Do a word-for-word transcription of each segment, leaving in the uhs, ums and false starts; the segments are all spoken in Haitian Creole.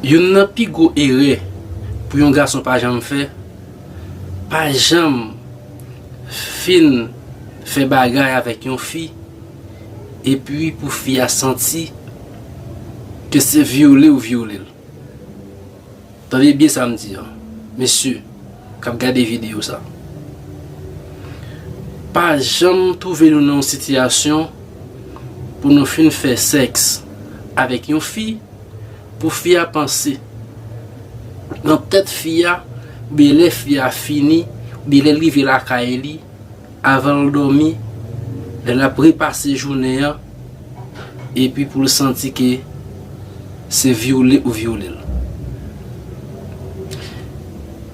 Youn nan pi gwo erè pou yon gason pa janm fè, pa janm fin fè bagay avèk yon fi, epi pou fi a santi ke se vyole ou vyole l. Tande byen sa m di an, mesye k ap gade videyo sa. Pa janm twouve nou nan yon sitiyasyon pou nou fin fè sèks avèk yon fi, pou fi a panse nan tèt fi a, oubyen lè fi a fini, oubyen lè l rive lakay li, avan l dòmi, lè l ap repase jounen an, epi pou l santi ke se vyole ou vyole l.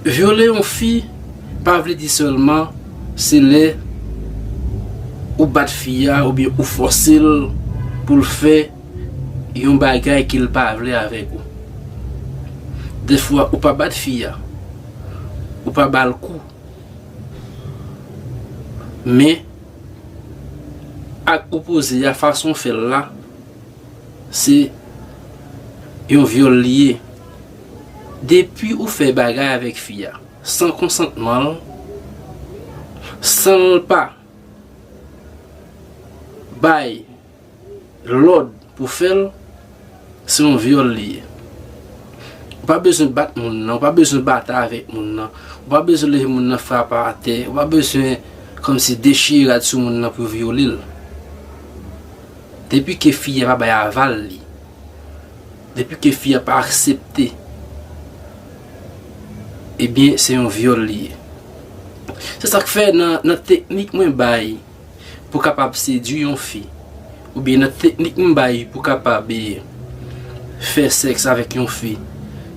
Vyole yon fi pa vle di sèlman se lè ou bat fi a oubyen ou fòse l pou l fè yon bagay ke l pa vle avèk ou. Dèfwa, ou pa bat fi a, ou pa ba l kou. Men, ak ou poze a, fason w fè l la, se yon vyòl li ye. Depi ou fè bagay avèk fi a san konsantman l, san l pa bay lòd pou fè l, se yon vyòl li ye. Ou pa bezwen bat moun nan, ou pa bezwen batay avèk moun nan, ou pa bezwen leve moun nan frape atè, ou pa bezwen kòmsi dechire rad sou moun nan pou vyole l. Depi ke fi a pa bay aval li, depi ke fi a pa aksepte, ebyen, se yon vyòl li ye. Se sa k fè nan, nan teknik mwen bay pou kapab sedui yon fi, oubyen nan teknik m bay pou kapab, eh, fè sèks avèk yon fi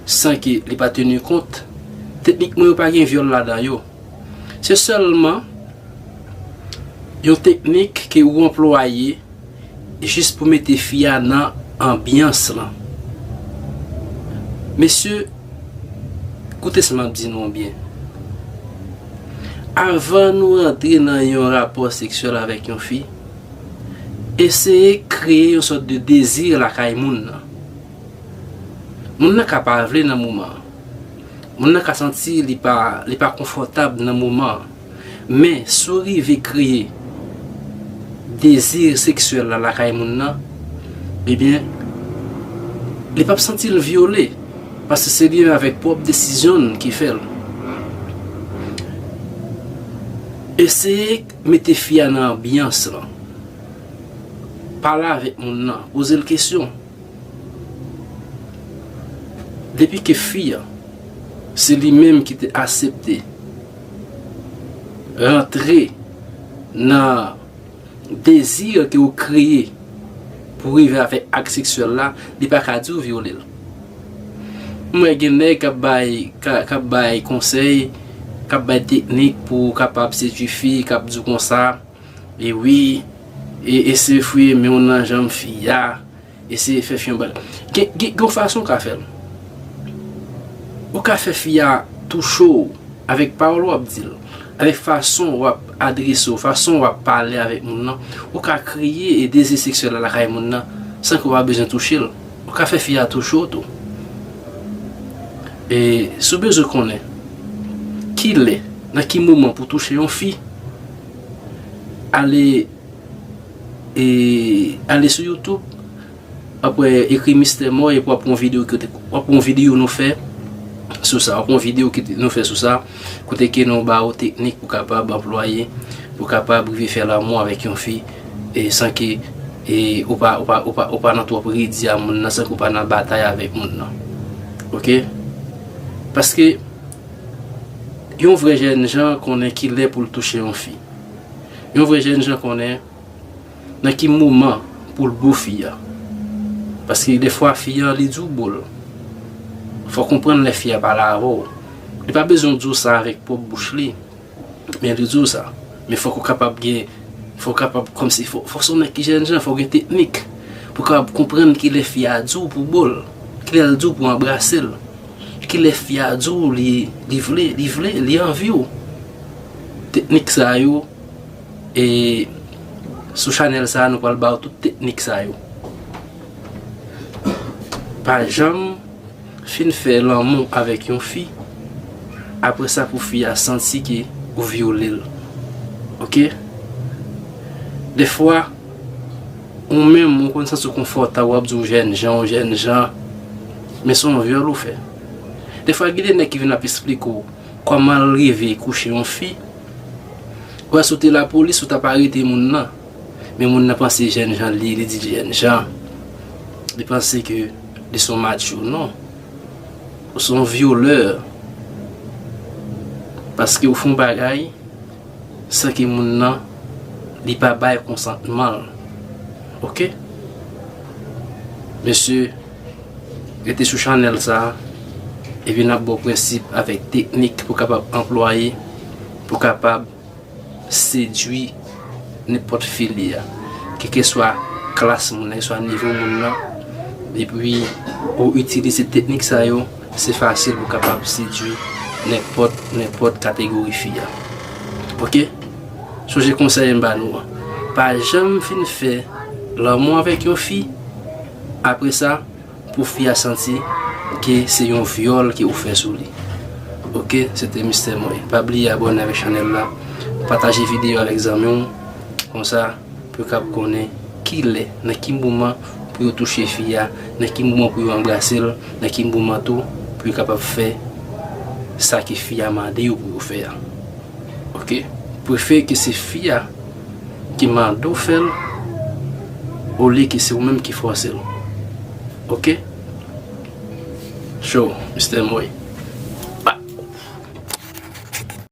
san ke li pa teni kont, teknik mwen yo pa gen vyòl ladan yo. Se sèlman yon teknik ke ou anplwaye jis pou mete fi a nan anbyans lan. Mesye, koute sa m ap di nou byen. Avan nou rantre nan yon rapò seksyèl avèk yon fi, eseye kreye yon sòt de dezi lakay moun nan. Moun nan ka pa vle nan moman an. Moun nan ka santi li pa, li pa konfòtab nan moman an. Men, si w rive kreye dezi seksyèl la lakay moun nan, ebyen, li p ap santi l vyole, paske se li menm avèk pwòp desizyon l ki fè l. Eseye mete fi a nan anbyans lan. Pale avèk moun nan, poze l kesyon. Depi ke fi a, se li menm ki te aksepte rantre nan dezi ke w kreye pou rive avèk ak seksyèl la, li pa ka di w vyole l. M wè gen nèg k ap bay, k ap bay konsèy, k ap bay teknik pou w kapab sedui fi, k ap di w konsa, e wi, e, eseye fouye men w nan janm fi a, eseye fè fi a yon bagay. Gen, gen, gen yon fason w ka fè l. Ou ka fè fi a touche w avèk pawòl w ap di l, avèk fason w ap adrese w, fason w ap pale avèk moun nan. Ou ka kreye e dezi seksyèl la lakay moun nan san ke w pa bezwen touche l. Ou ka fè fi a touche w tou. E si w bezwen konnen kilè, nan ki moman pou touche yon fi, ale, e, ale sou YouTube, apre ekri Mistè Mò epi w ap wè yon videyo kote, w ap wè yon videyo nou fè sou sa, w ap wè yon videyo ki nou fè sou sa, kote ke nou ba ou teknik pou kapab anplwaye, pou kapab rive fè lanmou avèk yon fi, e san ke, e ou pa, ou pa, ou pa, ou pa nan twòp redi a moun nan, san ke ou pa nan batay avèk moun nan. Oke? Paske yon vrè jènjan konnen kilè pou l touche yon fi. Yon vrè jènjan konnen nan ki moman pou l bo fi a. Paske dèfwa fi a, li di w bo l. Fò w konprann lè fi a pale avè w. Li pa bezwen di w sa avèk pwòp bouch li. Men li di w sa. Men fòk ou kapab gen, fò w kapab kòmsi, fò, fò w se yon nèg ki jènjan, fò w gen teknik. Pou w kapab konprann kilè fi a di w pou bo l. Kilè l di w pou anbrase l. Kilè fi a di w li, li vle, li vle, li anvi w. Teknik sa yo, e sou chanèl sa a, nou pral ba w tout teknik sa yo. Pa janm Fin fè lanmou avèk yon fi, apre sa pou fi a santi ke ou vyole l. Oke? Defwa, ou menm, ou konn santi w konfòtab, w ap di w jènjan, w jènjan, men se yon vyòl ou fè. Defwa, gen de nèg ki vin ap esplike w kòman l rive kouche yon fi. Ou wè, si w te lapolis, ou t ap arete moun nan. Men moun nan panse jènjan li ye, li di jènjan. Li panse ke li se yon macho. Non. Ou se yon vyolè. Paske ou fè yon bagay san ke moun nan, li pa bay konsantman l. Oke? Mesye, rete sou chanèl sa a, epi n ap ba w prensip avèk teknik pou w kapab anplwaye, pou w kapab sedui nenpòt fi li a. Kèlkeswa klas moun nan, kèlkeswa nivo moun nan, epi ou itilize teknik sa yo, se fasil pou w kapab sedui nenpòt, nenpòt kategori fi a. Oke? Sonje konsèy m ba nou an. Pa janm fin fè lanmou avèk yon fi, apre sa, pou fi a santi ke se yon vyòl ke ou fè sou li. Oke, se te Mistè Moy. Pa bliye abòne avèk chanèl la, pataje videyo avèk zanmi w, konsa pou yo kab konnen kilè, nan ki moman pou yo touche fi a, nan ki moman pou yo anbrase l, nan ki moman tou pou yo kapab fè sa ke fi a mande yo pou yo fè a. Oke? Prefere ke se fi a ki mande w fè l, olye ke se ou menm ki fòse l. Oke? Show, Mistè Moy.